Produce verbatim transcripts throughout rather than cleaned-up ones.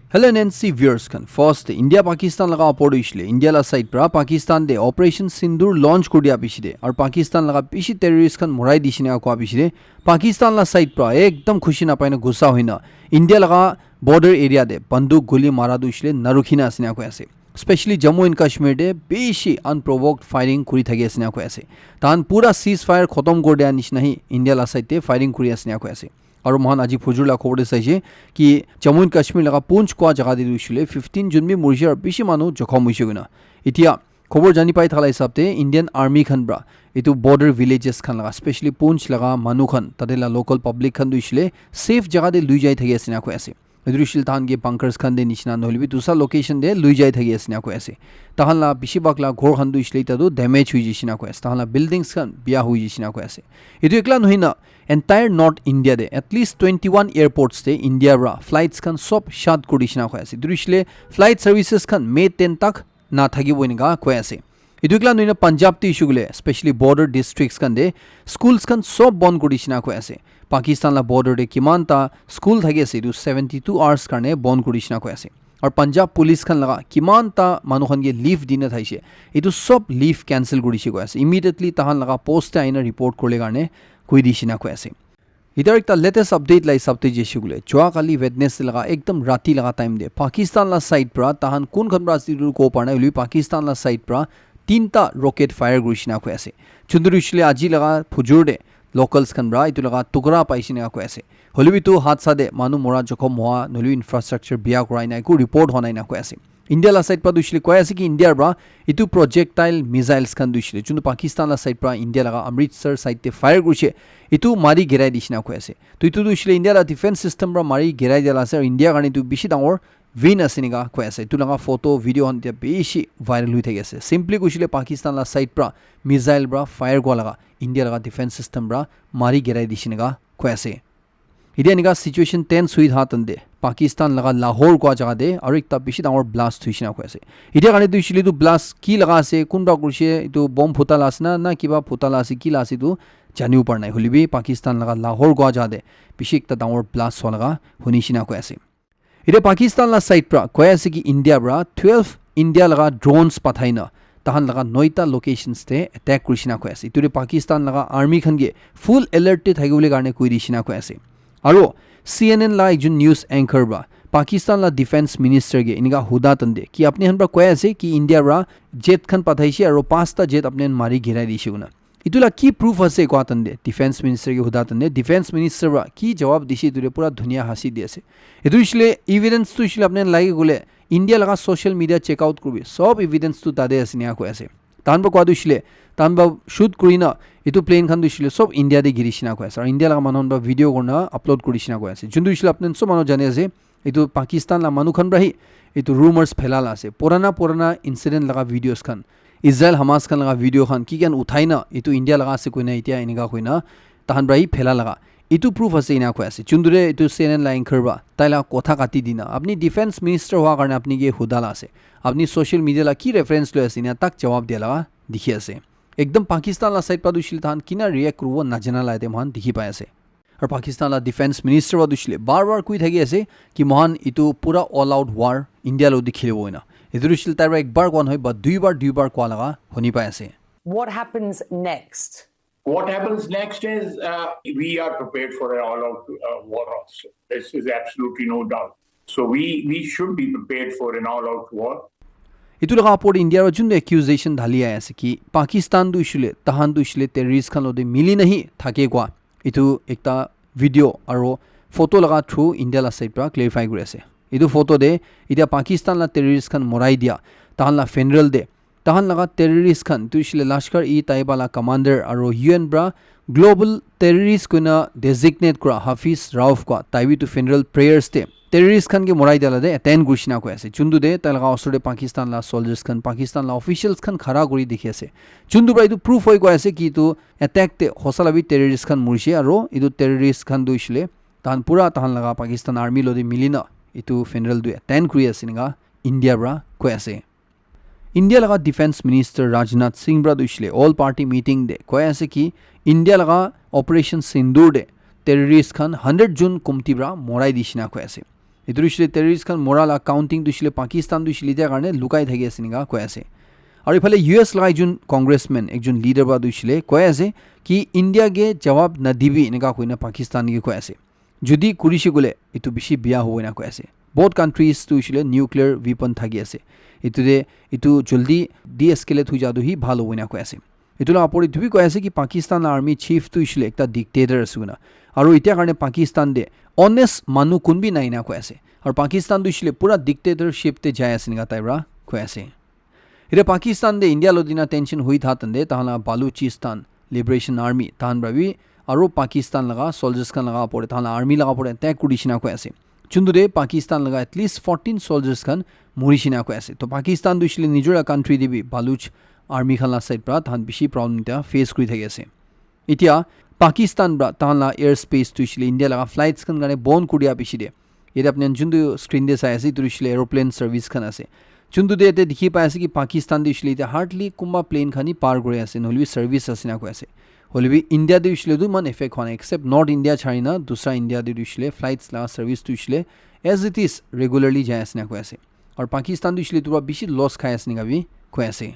Hello N N C viewers khan, first te India Pakistan laga opor te hoishe le, India la side pra Pakistan te Operation Sindoor launch kuri dia piche te aru Pakistan laga bishi terrorist khan morai dishi na koa piche te Pakistan la side pra ekdam khushi napai na gussa hoina India laga border area te banduk guli mara tu hoishe le narukhi na ase na koi ase. Specially Jammu and Kashmir te bishi unprovoked firing kuri thaki ase na koi ase. Tahan pura ceasefire khotom kuri dia nishina hi India la side te firing kuri ase na koi ase. Aru mohan aji phujur la khobor te saishe ki Jammu and Kashmir laga Poonch koa jaga te tu hoishe le fifteen jun bi morishe aru bishi manu jokhom hoishe koina. Etia khobor jani pai thakala hisab te Indian Army khan pra etu border villages khan laga, specially Poonch laga manu khan, tate la local public khan tu hoishe le safe jaga te lui jai thaki ase na koi ase. Etu hoishe le tahan ke bunkers khan te nishina nohole bi dusa location te lui jai thaki ase na koi ase. Tahan la bishi bhag la ghor khan tu hoishe le etia tu damage hoi jaishe na koi ase. Tahan la buildings khan biya hoi jaishe na koi ase. Etu ekla nohoi na entire North India te at least twenty one airports te India pra flights khan sob shut kuri dishi na koi ase. Etu hoishe le flight services khan May ten tak na thakibo enika koi ase. Etu ekla nohoi na Punjab te issue kule, specially border districts khan te schools khan sob bon kuri dishi na koi ase. Pakistan la border te kiman ta school thaki ase, etu seventy two hours karne bon kuri dishi na koi ase. Aru Punjab police khan laga kiman ta manu khan ke leave dina thaishe, etu sob leave cancel kuri dishi koi ase. Immediately tahan laga post te aina report kurle karne koi dishi na koi ase. Etia ekta latest update la hisab te jaise koile, jua kali Wednesday laga ekdam rati laga time te Pakistan la side pra, tahan kun khan pra ase etu kobo para nai, hoilebi Pakistan la side pra tinta rocket fire kuri dishi na koi ase. Chunduri hoishe le aji laga phujur te locals khan pra etu laga tukra paishe na koi ase. Hoilebi etu hadsa te manu mora jokhom hoa, nohoilebi infrastructure biya kura ena eku report hoa nai na koi ase. India la side pra tu hoishe le koi ase ki India pra etu projectile missiles khan tu hoishe le, juntu Pakistan la side pra India laga Amritsar side te fire kurishe, etu mari girai dishi na koi ase. To etu tu hoishe le India la defense system pra mari girai dia la ase, aru India karne etu bishi dangor win ase enika koi ase. Etu laga photo, video khan etia bishi viral hoi thaki ase. Simply koishe le Pakistan la side pra missile pra fire kura laga India laga defense system pra mari girai dishi enika koi ase. Etia enika situation tense hoi tha tante Pakistan laga Lahore kua jaga te aru ekta bishi dangor blast hoishe na koi ase. Etia karne tu hoishe le tu blast ki laga ase, kunba kurishe, etu bomb phuta la ase na, na kiba phuta la ase, ki la ase etu janibo para nai. Hoilebi Pakistan laga Lahore kua jaga te bishi ekta dangor blast hua laga hunishe na koi ase. Etia Pakistan la side pra koi ase ki India pra twelve India laga drones pathai na tahan laga noita locations te attack kurishe na koi ase. Etu te Pakistan laga army khan ke full alert te thakibole karne koi dishi na koi ase. Aru C N N la ekjon news anchor pra Pakistan la defense minister ke enika huda tante ki apni khan pra koi ase ki India pra jet khan pathaishe aru pasta jet apni khan mari girai dishe koina. Etu la ki proof ase kua tante, defense minister ke huda tante, defense minister pra ki jawab dishe etu te pura dhuniya hasi di ase. Etu hoishe le evidence tu hoishe le apni khan lage koile India laga social media check out kuribi, sob evidence tu tate ase ena koi ase. Tahan pra kua tu hoishe le, tahan pra shoot kuri na etu plane khan tu hoishe le sob India te girishe na koi ase. Aru India laga manu khan pra video kurina upload kurishe na koi ase. Juntu hoishe le apni khan sob manu jani ase, etu Pakistan la manu khan pra hi etu rumors phelala ase. Purana purana incident laga videos khan, Israel Hamas khan laga video khan ki khan uthai na etu India laga ase koina etia enika koina tahan pra hi phela laga etu proof ase ena koi ase. Juntu te etu C N N la anchor pra tai la kotha kati dina, apni defense minister hua karne apni ke huda la ase, apni social media la ki reference loi ase ena tak jawab dia laga dikhi ase. Ekdam Pakistan la side pra tu hoishe le tahan kina react kuribo najana la yate moikhan dikhi pai ase. Aru Pakistan la defense minister pra tu hoishe le bar bar koi thaki ase ki moikhan etu pura all out war India loi khelibo koina. Etu tu hoishe le tai pra ek bar koa nohoi, but dui bar, dui bar koa laga huni pai ase. What happens next? What happens next is, uh, we are prepared for an all out, uh, war also. This is absolutely no doubt. So we, we should be prepared for an all out war. Etu laga opor te India ra juntu accusation dhali ahi ase ki Pakistan tu hoishe le, tahan tu hoishe le terrorist khan logote mili na hi thake koa. Etu ekta video aro photo laga through India la side pra clarify kuri ase. Etu photo te etia Pakistan la terrorist khan morai dia, tahan la funeral te, tahan laga terrorist khan, tu hoishe le Lashkar-e-Taiba la commander aro U N pra global terrorist koina designate kura Hafiz Rauf koa, tai bi etu funeral prayers te terrorist khan ke morai dia la te attend kurishe na koi ase. Juntu te tai laga osor te Pakistan la soldiers khan, Pakistan la officials khan khara kuri dikhi ase. Juntu pra etu proof hoi koi ase ki etu attack te hosa la bi terrorist khan morishe aro etu terrorist khan tu hoishe le tahan pura tahan laga Pakistan army logote mili na etu funeral tu attend kuri ase enika India pra koi ase. India laga Defense Minister Rajnath Singh pra tu hoishe le all party meeting te koi ase ki India laga Operation Sindoor te terrorist khan hundred jun kumti pra morai dishe na koi ase. Etu hoishile terrorist khan mora la counting tu hoishile Pakistan tu hoishile etia karne lukai thaki ase enika koi ase. Aru ephale U S laga ekjon congressman, ekjon leader para tu hoishile koi ase ki India ke jawab nadibi enika koina Pakistan ke koi ase. Jodi kurishe koile etu bishi biya hobo ena koi ase. Both countries tu hoishile nuclear weapon thaki ase. Etu de etu joldi de-escalate hui ja tu hi bhal hobo ena koi ase. Etu la opor etu bi koi ase ki Pakistan la army chief tu hoishile ekta dictator ase koina. Aru etia karne Pakistan de honest manu kun bi nai ena koi ase. Aru Pakistan tu hoishile pura dictatorship te jai ase ena tai para koi ase. Etia Pakistan de India lo dina tension hui tha tande tahan la Baluchistan Liberation Army tahan para bi aru Pakistan laga soldiers khan laga opor tahan la army laga opor attack kuri shina koi ase. Chuntu de Pakistan laga at least fourteen soldiers khan muri shina koi ase. To Pakistan tu hoishile nijor la country de bi Baluch army khan la side para tahan bishi problem ta face kuri thaki ase. Etia Pakistan para tahan la air space tu hoishile India laga flights khan karne bon kuri dia bishi de. Yate apni khan juntu screen te sai ase, etu hoishile aeroplane service khan ase. Juntu te yate dikhi pai ase ki Pakistan te hoishile yate hardly kumba plane khan hi par kuri ase, nohole bi service ase na koi ase. Hoile bi India te hoishile tu eman effect hwa nai, except North India chari na, dusra India te hoishile flights la service tu hoishile as it is regularly jai ase na koi ase. Aru Pakistan tu hoishile tu para bishi loss khai ase ena bi koi ase.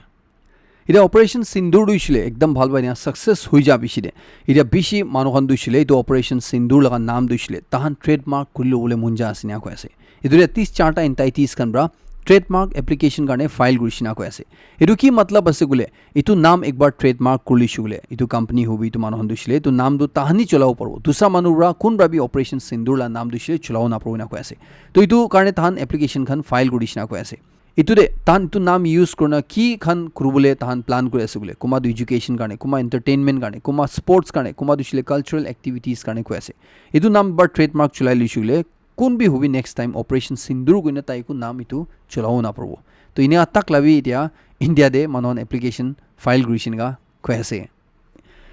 Etia Operation Sindoor tu hoishile ekdam bhal para success hui ja bishi de. Etia bishi manu khan tu hoishile etu Operation Sindoor laga naam tu hoishile tahan trademark kuri lobole mon ja ase ena koi ase. Etu de tis charta entities khan para trademark application karne file kuri shina koi ase. Etu ki matlab ase koile, etu naam ekbar trademark kuri lishe koile, etu company hobi etu manu khan tu hoishile etu naam tu tahan hi cholabo paribo. Dusra manu para kun para bi Operation Sindoor la naam tu hoishile cholabo na paribo ena koi ase. To etu karne tahan application khan file kuri shina koi ase. Etu de tahan etu naam use kurina ki khan kuribole tahan plan kuri ase koile, kunba tu education karne, kunba entertainment karne, kunba sports karne, kunba tu hoishile cultural activities karne koi ase. Etu naam para trademark cholai lishe koile, kun bi hobi next time Operation Sindoor koina tai eku naam etu cholabo na paribo. To enia tak la bi etia India de manu khan application file kuri shina koi ase.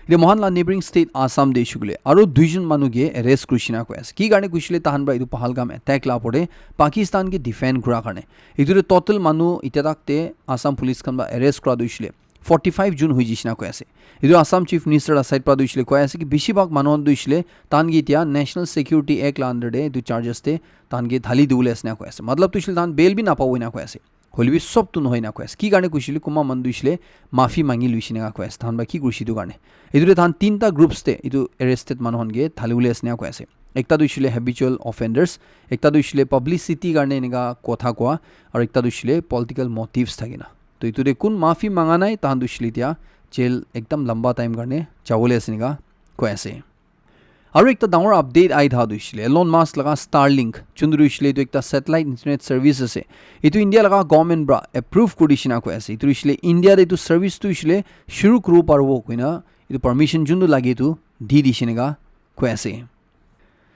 Etia mohan la neighboring state Assam de hoishe koile aru duijon manu ke arrest kuri shina koi ase. Ki karne koi shile tahan para etu Pahalgam attack la opor de Pakistan ke defend kura karne. Etu de total manu etia tak te Assam police khan para arrest kura tu hoishile forty five jon hui jai shina koi ase. Etu Assam Chief Minister la side para tu hoishile koi ase ki bishi bhag manu khan tu hoishile tahan ke etia National Security Act la under de etu charges te tahan ke dhali dibole ase na koi ase. Matlab tu hoishile tahan bail bi na pabo ena koi ase. Hoile bi sob tu nohoi na koi ase. Ki karne koi shile kunba manu tu hoishile mafi mangi lui shina koi ase. Tahan para ki kuri she etu karne. Etu de tahan tinta groups te etu arrested manu khan ke dhali bole ase na koi ase. Ekta tu hoishile habitual offenders, ekta tu hoishile publicity karne enika kotha koa, aru ekta tu hoishile political motives thaki na. To etu de kun mafi manga nai, tahan tu hoishile etia jail ekdam lamba time karne jabole ase enika koi ase. Aru ekta dangor update ahi tha tu hoishile Elon Musk laga Starlink, juntu tu hoishile etu ekta satellite internet service ase. Etu India laga government para approve kuri shina koi ase. Etu hoishile India de etu service tu hoishile shuru kuribo paribo koina etu permission juntu lage etu di di shina koi ase.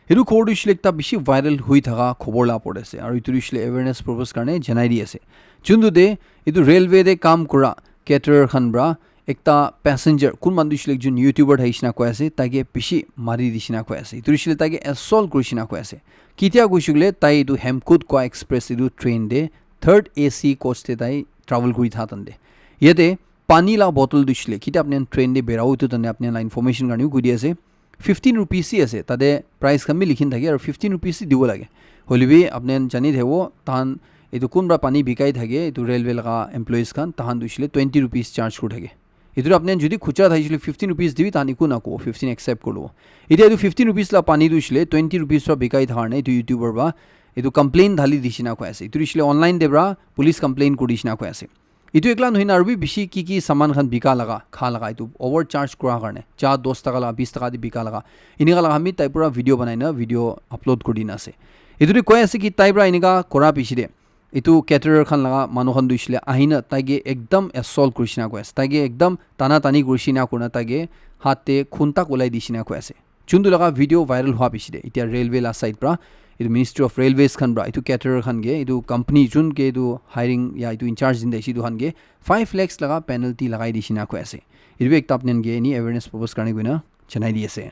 Etu khobor tu hoishile ekta bishi viral hui thaka khobor la opor de ase. Aru etu tu hoishile awareness purpose karne janai di ase. Juntu de etu railway de kam kura caterer khan para ekta passenger, kun manu tu hoishile ekjon YouTuber thaki shina koi ase, tai ke bishi mari di shina koi ase. Etu hoishile tai ke assault kuri shina koi ase. Ketia koi shile koile tai etu Hemkut koa express etu train de third A C coach te tai travel kuri tha tande. Yate pani la bottle tu hoishile, ketia apni khan train de berabo etu tande apni khan la information karne koi di ase. Fifteen rupees hi ase, tate price khan bi likhi na thake aru fifteen rupees hi dibo lage. Hoile bi apni khan jani thakibo, tahan etu kun para pani bikai thake, etu railway laga employees khan, tahan tu hoishile twenty rupees charge kuri thake. Etu tu apni khan jodi khucha thakisile fifteen rupees dibi, tahan eku nakobo, fifteen accept kuri lobo. Etia etu fifteen rupees la pani tu hoishile twenty rupees para bikai thaka karne etu YouTuber para etu complaint dhali di shina koi ase. Etu tu hoishile online te para police complaint kuri di shina koi ase. Etu ekla nohoi na aru bi bishi ki ki saman khan bika laga, kha laga, etu overcharge kura karne, cha dos taka laga, bis taka te bika laga, enika laga khan bi tai pura video banai na video upload kuri dina ase. Etu te koi ase ki tai pura enika kura piche te etu caterer khan laga manu khan tu hoishile ahina tai ke ekdam assault kuri shina koi ase, tai ke ekdam tana tani kuri shina kurina tai ke hath te khun tak ulai di shina koi ase. Juntu laga video viral hua piche te, etia railway la side pra, etu Ministry of Railways khan pra, etu caterer khan ke, etu company jun ke etu hiring ya etu in charge din de ase, etu khan ke five lakhs laga penalty lagai di shina koi ase. Etu bi ekta apni khan ke eni awareness purpose karne koina janai di ase.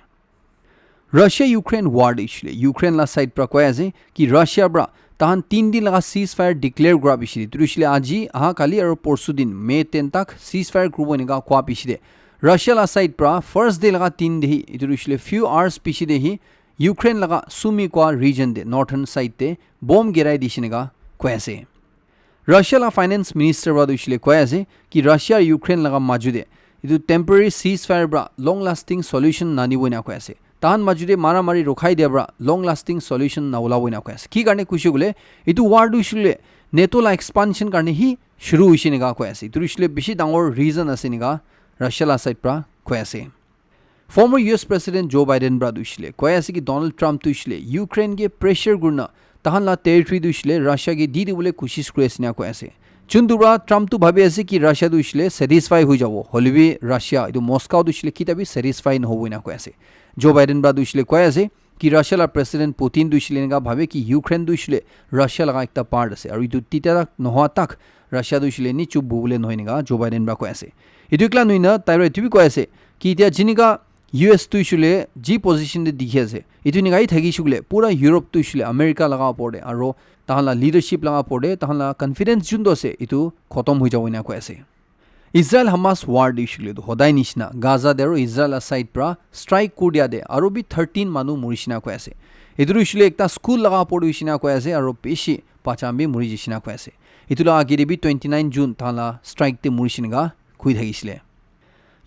Russia Ukraine war de hoishile, Ukraine la side pra koi ase ki Russia pra tahan tin din laga ceasefire declare kura piche de, etu hoishile aji, aha kali aro porsu din May ten tak ceasefire kuribo enika kua piche de, Russia la side pra first day laga din de hi, etu hoishile few hours piche de hi, Ukraine laga Sumy koa region te northern side te bomb girai dise enika koi ase. Russia la finance minister para tu hoishe le koi ase ki Russia aru Ukraine laga maju te etu temporary ceasefire para long lasting solution nanibo ena koi ase. Tahan maju te mara mari rokhai dia para long lasting solution na ulabo ena koi ase. Ki karne koishe koile etu war tu hoishe koile NATO la expansion karne hi shuru hoishe enika koi ase. Etu hoishe koile bishi dangor reason ase enika Russia la side para koi ase. Former U S President Joe Biden para tu hoishe koile koi ase ki Donald Trump tu hoishe koile Ukraine ke pressure kurina tahan la territory tu hoishe koile Russia ke di dibole koshish kuri ase ena koi ase. Chun tu para Trump tu bhabi ase ki Russia tu hoishe koile satisfy hoi jabo, hoile bi Russia etu Moscow tu hoishe koile kita bi satisfy nahobo ena koi ase. Joe Biden para tu hoishe koile koi ase ki Russia la President Putin tu hoishe koile eneka bhabe ki Ukraine tu hoishe koile Russia laga ekta part ase aru etu tita tak nohoa tak Russia tu hoishe koile ni chup bubole nohoi enika Joe Biden para koi ase. Etu ekla nohoi na tai para etu bi koi ase ki etia jinika U S tu hoishe koile ji position te dikhi ase etu enika hi thakishe koile pura Europe tu hoishe koile America laga opor te aru tahan la leadership laga opor te tahan la confidence jun tu ase etu khotom hoi jabo ena koi ase. Israel Hamas war te hoishe koile tu hodai nishina Gaza te aru Israel la side para strike kuri dia te aru bi thirteen manu murishe ena koi ase. Etu tu hoishe koile ekta school laga opor te hoishe ena koi ase aru bishi bachan bi muri jishe ena koi ase. Etu la age te bi twenty nine June tahan la strike te murishe enika koi thakishe le.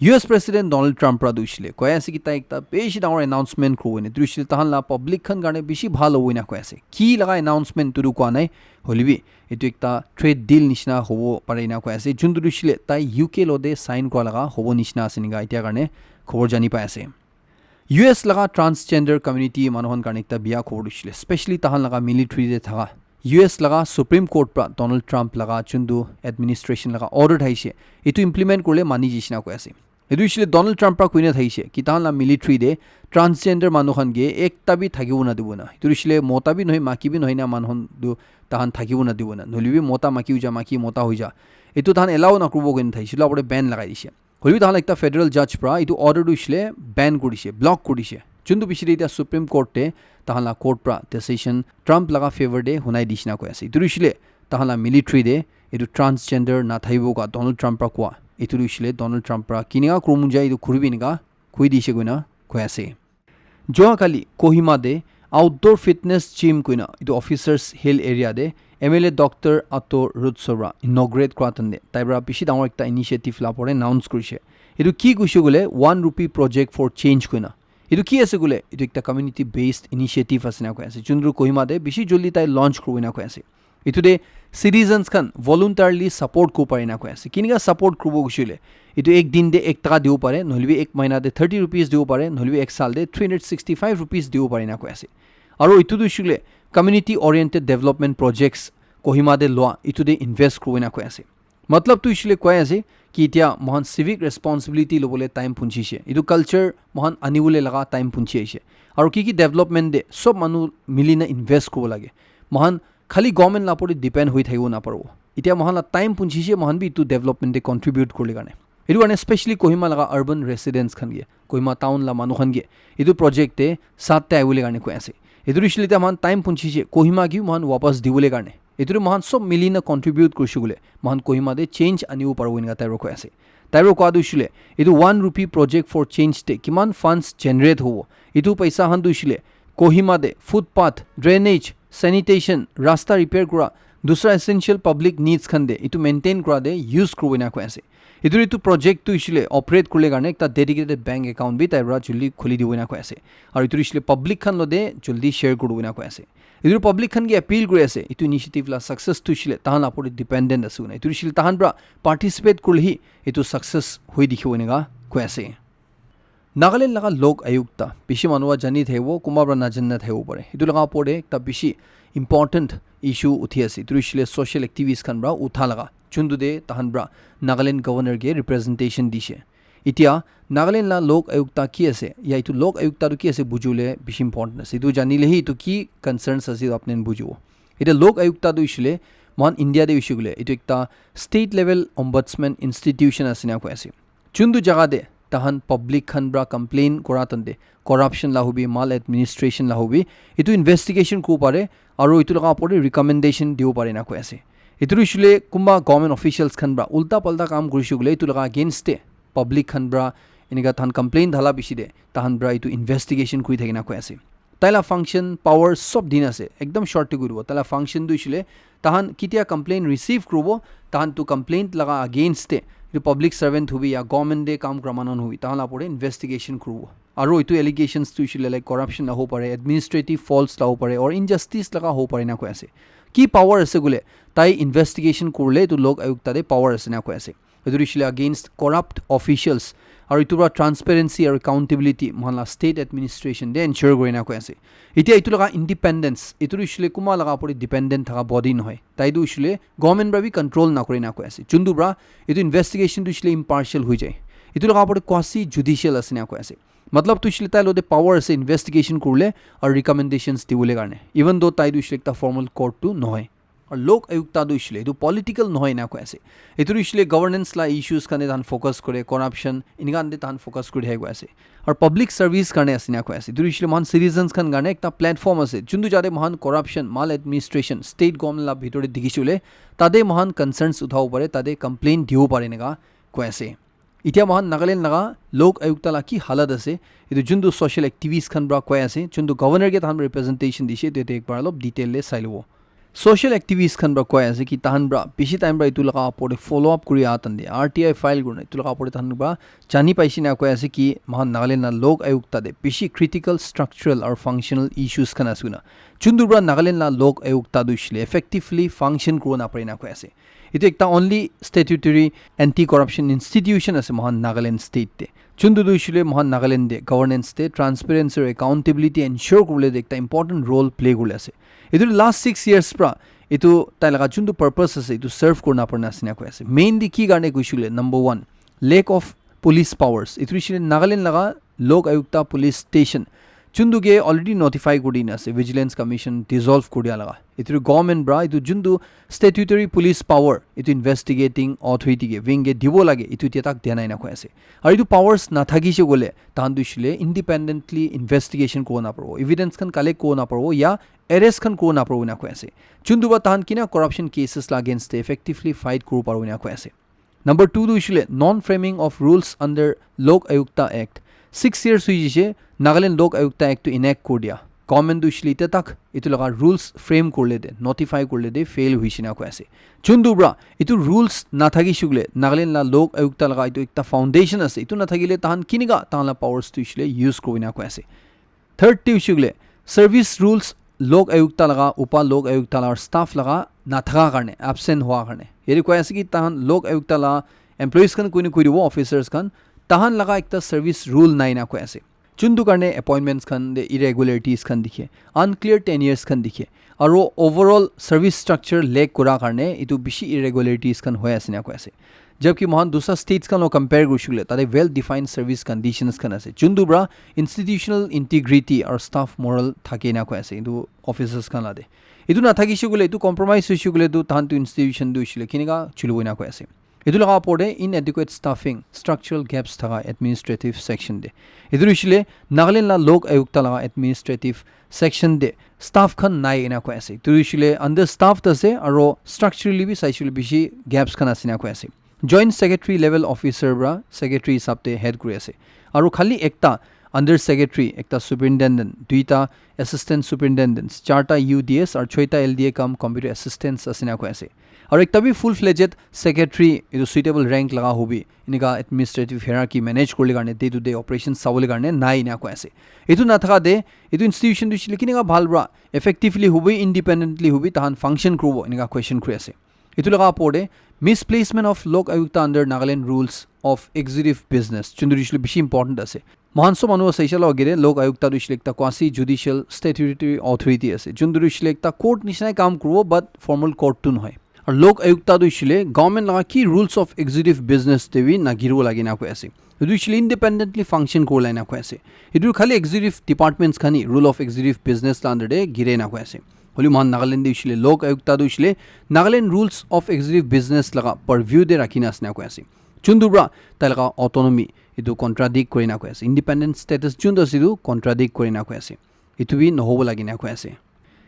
U S President Donald Trump para tu hoishe koile koi ase ki tai ekta bishi dangor announcement kuribo ena. Etu hoishe koile tahan la public khan karne bishi bhal hobo ena koi ase. Ki laga announcement etu tu koa nai, hoile bi etu ekta trade deal nishina hobo pare ena koi ase. Jun tu hoishe koile tai U K lo te sign kura laga hobo nishina ase enika etia karne khobor jani pai ase. U S laga transgender community manu khan karne ekta biya khobor tu hoishe koile, specially tahan laga military te thaka U S laga Supreme Court para Donald Trump laga chun tu administration laga order thaishe etu implement kurile mani jishe ena koi ase. Etu hoishe koile Donald Trump para koina thaishe ki tahan la military te transgender manu khan ke ekta bi thakibo na dibo na. Etu hoishe koile mota bi nohoi, maki bi nohoi na manu khan tu tahan thakibo na dibo na. Nohole bi mota maki hoi ja, maki mota hoi ja. Etu tahan allow na kuribo koina thaishe, etu la opor te ban lagai dishe. Hoile bi tahan la ekta federal judge para etu order tu hoishe koile ban kuri dishe, block kuri dishe. Chun tu piche te etia Supreme Court te tahan la court para decision Trump laga favor te hunai dishe ena koi ase. Etu tu hoishe koile tahan la military te etu transgender na thakibo koa Donald Trump para koa. Etu tu hoishe koile Donald Trump para kinika kuribo mon jai etu kuribi enika koi dishe koina koi ase. Joa kali Kohima te outdoor fitness gym koina etu Officers Hill area te M L A Doctor Ato Rutso para inaugurate kura time te tai para bishi dangor ekta initiative la opor te announce kurishe. Etu ki koishe koile one rupee project for change koina. Etu ki ase koile etu ekta community based initiative ase ena koi ase. Jun tu Kohima te bishi joldi tai launch kuribo ena koi ase. Etu te citizens khan voluntarily support kuribo pare ena koi ase. Kinika support kuribo koishe koile etu ek din te ek taka dibo pare, nohole bi ek mahina te thirty rupees dibo pare, nohole bi ek saal te three hundred sixty five rupees dibo pare ena koi ase. Aru etu tu hoishe koile community oriented development projects Kohima te loa etu te invest kuribo ena koi ase. Matlab tu hoishe koile koi ase ki etia moikhan civic responsibility lobole time punchise. Etu culture moikhan anibole laga time punchi aise. Aru ki ki development te sob manu mili na invest kuribo lage. Moikhan khali government la opor te depend hoi thakibo na paribo. Etia moikhan la time punchise, moikhan bi etu development te contribute kuribole karne. Etu karne specially Kohima laga urban residents khan ke, Kohima town la manu khan ke etu project te saath te ahibole karne koi ase. Etu hoishe koile etia moikhan time punchise, Kohima ke bi moikhan wapas dibole karne. Etu tu moikhan sob mili na contribute kurishe koile moikhan Kohima te change anibo paribo enika tai para koi ase. Tai para koa tu hoishe koile etu one rupee project for change te kiman funds generate hobo, etu paisa khan tu hoishe koile Kohima te footpath, drainage, sanitation, rasta repair kura, dusra essential public needs khan te etu maintain kura te use kuribo ena koi ase. Etu, etu project tu hoishe koile operate kuribole karne ekta dedicated bank account bi tai para joldi khuli dibo ena koi ase. Aru etu hoishe koile public khan lo te joldi share kuribo ena koi ase. Etu public khan ke appeal kuri ase, etu initiative la success tu hoishe koile tahan la opor te dependent ase koina. Etu hoishe koile tahan para participate kurile hi etu success hoi dikhibo enika koi ase. Nagaland laga Lok Ayukta, bishi manu para jani thakibo, kunba para najani na thakibo pare. Etu laga opor te ekta bishi important issue uthi ase. Etu hoishe koile social activist khan para utha laga. Chuntu te tahan para Nagaland governor ke representation dishe. Etia Nagaland la Lok Ayukta ki ase? Ya etu Lok Ayukta tu ki ase bujibole bishi important ase. Etu janile hi etu ki concerns ase etu apni khan bujibo. Etia Lok Ayukta tu hoishe koile moikhan India te hoishe koile etu ekta state level ombudsman institution ase ena koi ase. Chuntu jaga te tahan public khan para complain kura time te corruption la hobi, mal administration la hobi, etu investigation kuribo pare aru etu laga opor te recommendation dibo pare ena koi ase. Etu hoishe koile kunba government officials khan para ulta palta kam kurishe koile etu laga against te public khan para enika tahan complain dhala bishi te tahan para etu investigation kuri thakina koi ase. Tai la function, power sob dina ase. Ekdam short te kuri dibo. Tai la function tu hoishe le, tahan ketia complaint receive kuribo, tahan tu complaint laga against te, etu public servant hobi ya government te kam kura manu hobi, tahan la opor te investigation kuribo. Aru etu allegations tu hoishe le, like, corruption la hobo pare, administrative faults la hobo pare, or injustice laga hobo pare na koi ase. Ki power ase koile, tai investigation kurile etu Lok Ayukta te power ase na koi ase. Etu hoishe le against corrupt officials. Aru etu para transparency aru accountability mohan la state administration te ensure kurina koi ase. Etia etu laga independence, etu hoishe le kunba laga opor te dependent thaka body nohoi. Tai tu hoishe le government para bi control nakure na koi ase. Chuntu para etu investigation tu hoishe le impartial hoi jai. Etu laga opor te quasi judicial ase na koi ase. Matlab tu hoishe le tai lo te power ase investigation kurile aru recommendations dibole karne. Even though tai tu hoishe le ekta formal court tu nohoi. Aru Lok Ayukta tu hoishe le etu political nohoi na koi ase. Etu hoishe le governance la issues khan te tahan focus kore, corruption, enika khan te tahan focus kuri thaki koi ase. Aru public service karne ase na koi ase. Etu hoishe le mohan citizens khan karne ekta platform ase. Chuntu jate mohan corruption, maladministration, state government la bhitor te dikhishe le, tate mohan concerns uthabo pare, tate complaint dibo pare enika koi ase. Etia mohan Nagaland laga Lok Ayukta la ki halat ase, etu chuntu social activists khan para koi ase, chuntu governor ke tahan representation dishe, etu yate ekbar olop detail te sai lobo. Social activists khan para koi ase ki tahan para bishi time para etu laga opor te follow up kuri aha tahan te R T I file kurina etu laga opor te tahan para jani paishe na koi ase ki mohan Nagaland la Lok Ayukta te bishi critical structural aru functional issues khan ase koina. Chuntu para Nagaland la Lok Ayukta tu hoishe le effectively function kuribo napare na koi ase. Etu ekta only statutory anti-corruption institution ase mohan Nagaland state te. Chuntu tu hoishe le mohan Nagaland te governance te transparency aru accountability ensure kuribole te ekta important role play kuribole ase. Etu last six years para etu tai laga chuntu purpose ase etu serve kurina parina ase na koi ase. Mainly ki karne koishe le number one, lack of police powers. Etu hoishe le Nagaland laga Lok Ayukta Police Station. Chuntu ke already notify kuri dina ase, Vigilance Commission dissolve kuri dia laga. Etu government para etu chuntu statutory police power, etu investigating authority ke, wing ke dibo lage, etu tia tak dia nai na koi ase. Aru etu powers nathakishe koile, tahan tu hoishe le independently investigation kuribo naparibo, evidence khan collect kuribo naparibo, ya arrest khan kuribo naparibo na koi ase. Chuntu para tahan kina corruption cases la against te effectively fight kuribo paribo na koi ase. Number two tu hoishe le non-framing of rules under Lok Ayukta Act. Six years hoi jaise, Nagaland Lok Ayukta Act tu enact kuri dia. Government tu hoishe le ite tak etu laga rules frame kurile te, notify kurile te fail hoishe na koi ase. Chuntu para etu rules nathakishe koile, Nagaland la Lok Ayukta laga etu ekta foundation ase, etu nathakile tahan kinika tahan la powers tu hoishe le use kuribo na koi ase. Third te hoishe koile, service rules Lok Ayukta laga, upa Lok Ayukta laga staff laga nathaka karne, absent hua karne. Yate koi ase ki tahan Lok Ayukta la employees khan koine koi dibo, officers khan, tahan laga ekta service rule nai na koi ase. Chuntu karne appointments khan te irregularities khan dikhe, unclear tenures khan dikhe, aru overall service structure lack kura karne etu bishi irregularities khan hoi ase na koi ase. Jabki mohan dusra states khan lo compare kurishe koile, tate well defined service conditions khan ase. Chuntu para institutional integrity aru staff moral thake na koi ase, etu officers khan la te. Etu nathakishe koile, etu compromise hoishe koile, etu tahan tu institution tu hoishe le kinika chulibo na koi ase. Etu laga opor te inadequate staffing, structural gaps thaka administrative section te. Etu hoishe le Nagaland la Lok Ayukta laga administrative section te staff khan nai ena koi ase. Etu hoishe le understaffed ase aru structurally bi saishe koile bishi gaps khan ase na koi ase. Joint secretary level officer para secretary hisab te head kuri ase. Aru khali ekta under secretary, ekta superintendent, duita assistant superintendents, charta U D S aru choita L D A kam computer assistants ase na koi ase. Aru ekta bi full fledged secretary, etu suitable rank laga hobi, enika administrative hierarchy manage kuribole karne, day to day operations sabole karne nai ena koi ase. Etu nathaka te, etu institution tu hoishe le kinika bhal para effectively hobi, independently hobi, tahan function kuribo, enika question kuri ase. Etu laga opor te, misplacement of Lok Ayukta under Nagaland rules of executive business. Chuntu hoishe le bishi important ase. Mohan sob manu saishe la agere Lok Ayukta tu hoishe le ekta quasi judicial statutory authority ase. Chuntu hoishe le ekta court nishina kam kuribo, but formal court tu nohoi. Aru Lok Ayukta tu hoishe le government laga ki rules of executive business te bi nagiribo lage na koi ase. Etu hoishe le independently function kuribole na koi ase. Etu khali executive departments khan hi rule of executive business la under te gire na koi ase. Hoile mohan Nagaland te hoishe le Lok Ayukta tu hoishe le Nagaland rules of executive business laga purview te rakhi na ase na koi ase. Chuntu para tai laga autonomy etu contradict kuri na koi ase. Independent status chuntu ase etu contradict kuri na koi ase. Etu bi nohobo lage na koi ase.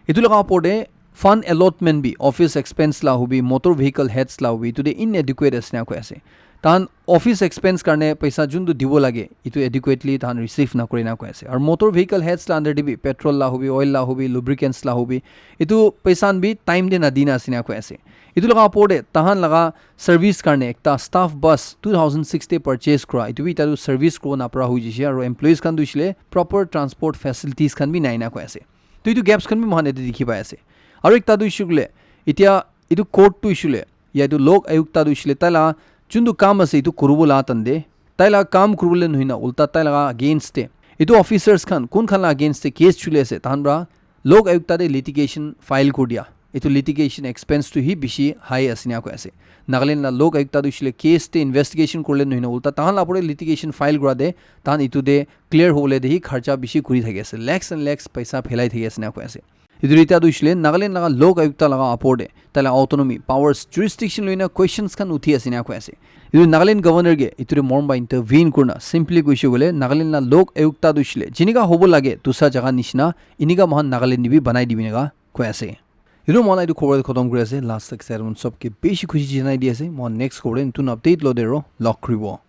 Etu laga opor te fund allotment bi, office expense la hobi, motor vehicle heads la hobi, etu te inadequate ase na koi ase. tahan office expense karne paisa juntu dibo lage, itu adequately tahan receive nakore na koi ase. Aru motor vehicle heads la under te bi petrol la hobi, oil la hobi, lubricants la hobi, itu paisa khan bi time te nadina ase na koi ase. Itu laga opor te tahan laga service karne ekta staff bus two thousand six te purchase kura, itu bi ita tu service kuro napara hui jishe, aru employees khan tu hoishile proper transport facilities khan bi nai na koi ase. Tu itu gaps khan bi mohan yate dikhi pai ase. Aru ekta tu hoishile, itia itu court tu hoishile, ya itu lok ayukta tu hoishile, tai la juntu kam ase itu kuribo la tande, tai la kam kuribole nohina ulta tai laga against te itu officers khan kun khan la against te case chuli ase, tahan pra lok ayukta te litigation file kuri dia. Itu litigation expense tu hi bishi high ase na koi ase. Nagaland la lok ayukta tu hoishile case te investigation kuribole nohina ulta tahan la pore litigation file kura de, tahan itu de clear hobole de hi kharcha bishi kuri thaki ase, lakhs and lakhs paisa phelai thaki ase na koi ase. Itu rita tu hoishile Nagaland laga lok ayukta laga opor te tai la autonomy, powers, jurisdiction loina questions khan uthi ase na koi ase. Itu Nagaland governor ke itu re morom ba intervene kurna simply koishe koile Nagaland la lok ayukta tu hoishile jinika hobo lage dusa jaga nishina inika mohan Nagaland ni bi banai dibi naka koi ase. Itu mohan itu khobor khotom kuri ase. Last tak sermon sob ke bishi khushi janai di ase. Mohan next khobor te notun update lo de ro log kuribo.